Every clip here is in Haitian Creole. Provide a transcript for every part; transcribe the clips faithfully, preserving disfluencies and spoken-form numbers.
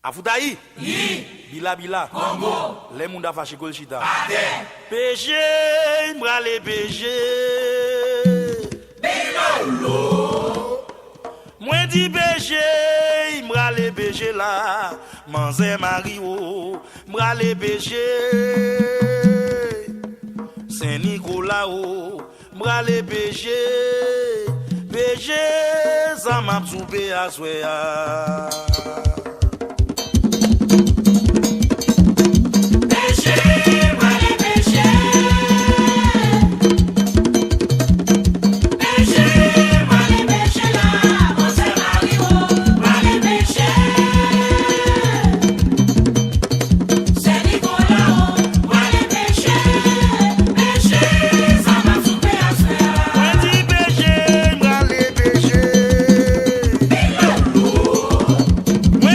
Afoutayi! Yi! Bila bila! Kongo! Lè moun ta fache kou l chita. Atè! Peche, m prale peche. Bilolo! Mwen di peche, m prale peche la. Manzè Mario, m prale peche. Sen Nikola o, m prale peche. Peche, sa m ap soupe aswè a. Peche, m prale peche. Peche, m prale peche la. Manzè Mario, m prale peche. Sen Nikola o, m prale peche. Peche, sa m ap soupe aswè a. Mwen di peche, m prale peche. Bilolo! Mwen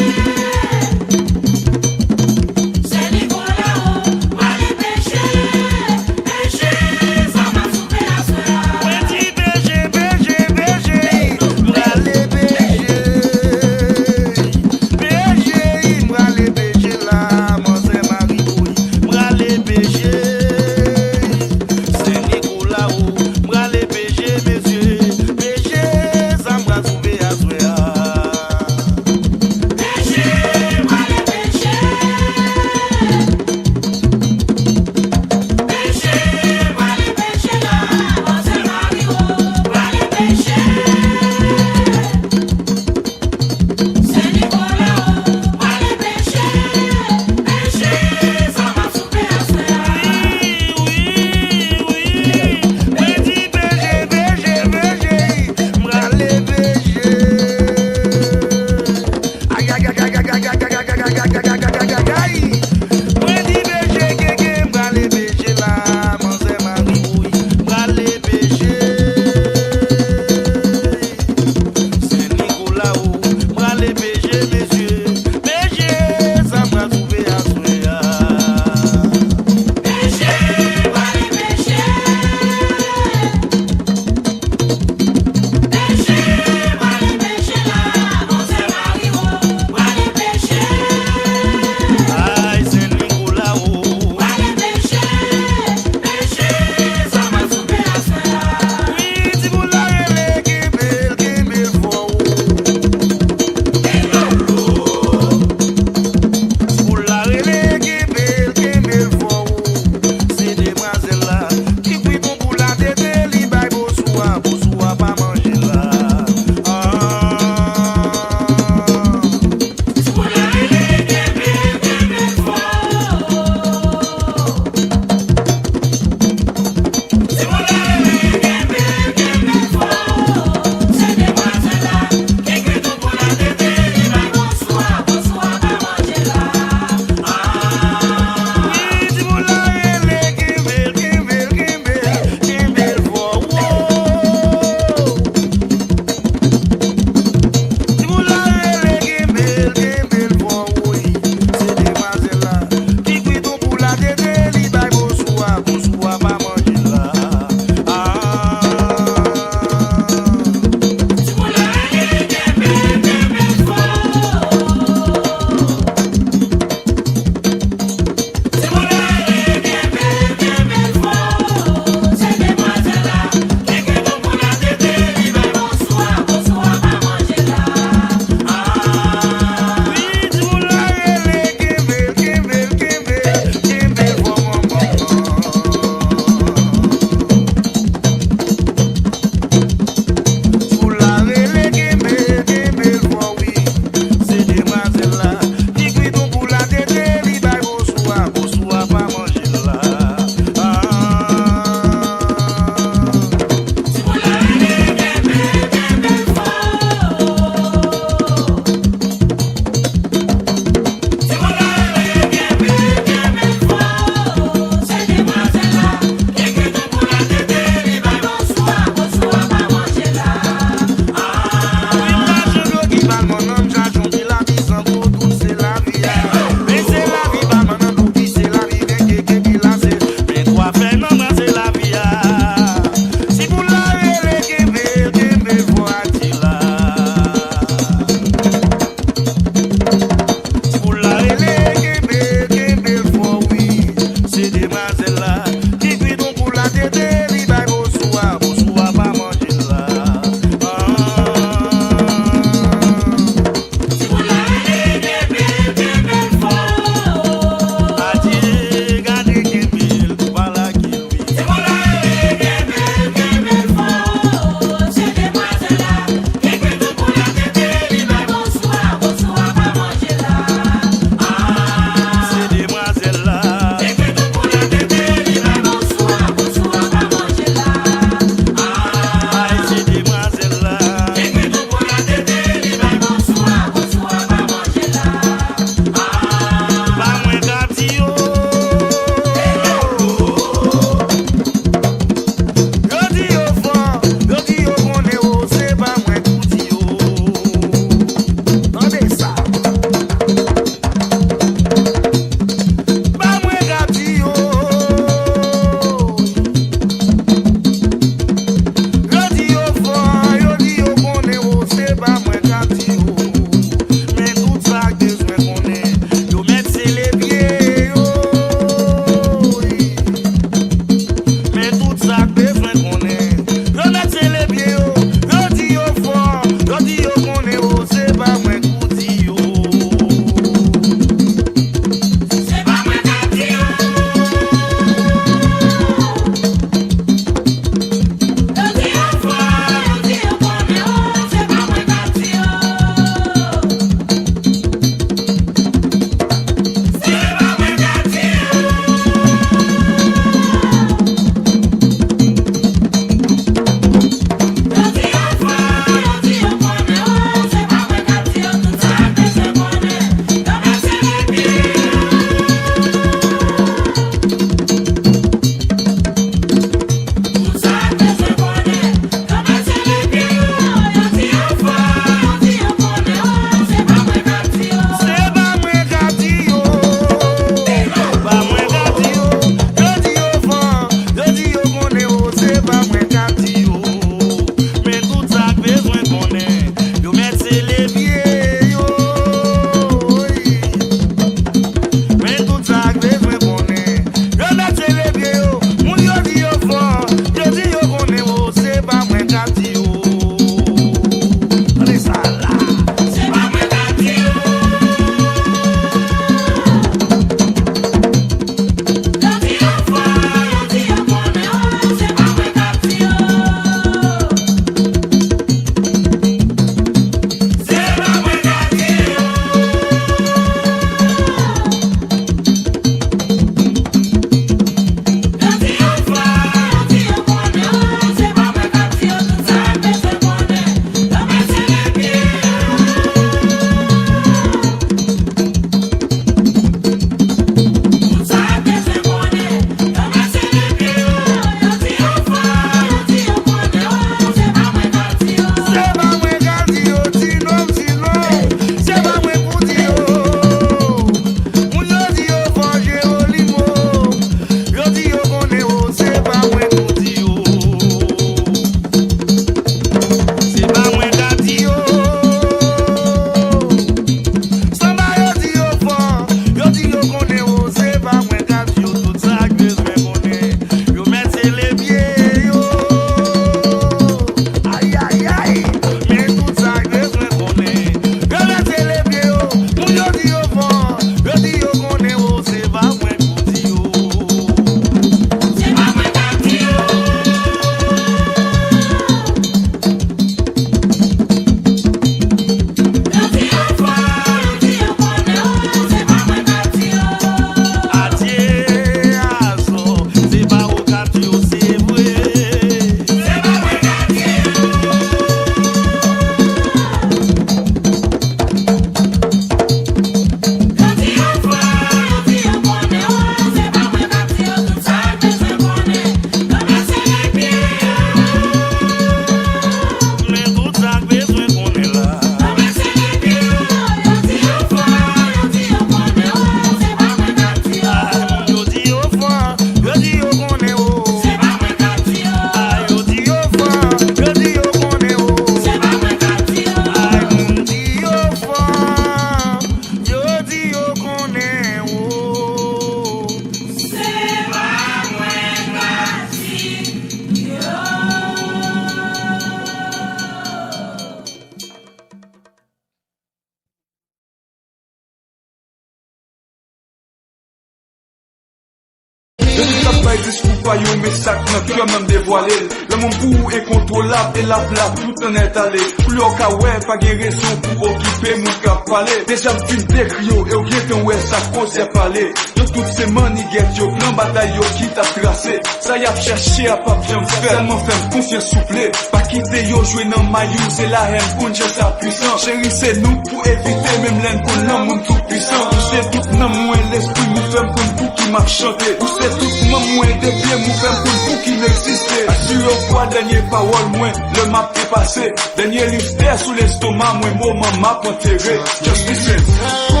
Bay diskou pa yo, men sa k nan kè m, m devwale l. Lanmou m pou ou enkontwolab e l ap la toutan nèt ale. Koulye w ka wè, pa gen rezon pou okipe moun k ap pale. Deja m fin dekri yo, e w gentan wè sa koze ap pale. Yo tout se mannigèt yo, plan batay yo ki t ap trase. Sa y ap chèche a p ap janm fèt. Sèlman fè m konfyans souple. Pa kite yo jwe nan may ou, se la hèn konn jan sa pwisan. Cheri, se nou pou evite, menm lè n konn lanmou n tou pwisan. Ou se tout nanm mwen, lespri m, ou fè m konn pou ki m ap chante. Ou se tout manm mwen, de pye m, ou fè m konn pou ki m egziste. Asire w kwa dènye pawòl mwen, lè m ap trepase. Dènye liv tè sou lestoma mwen, moman m ap antere. Just listen.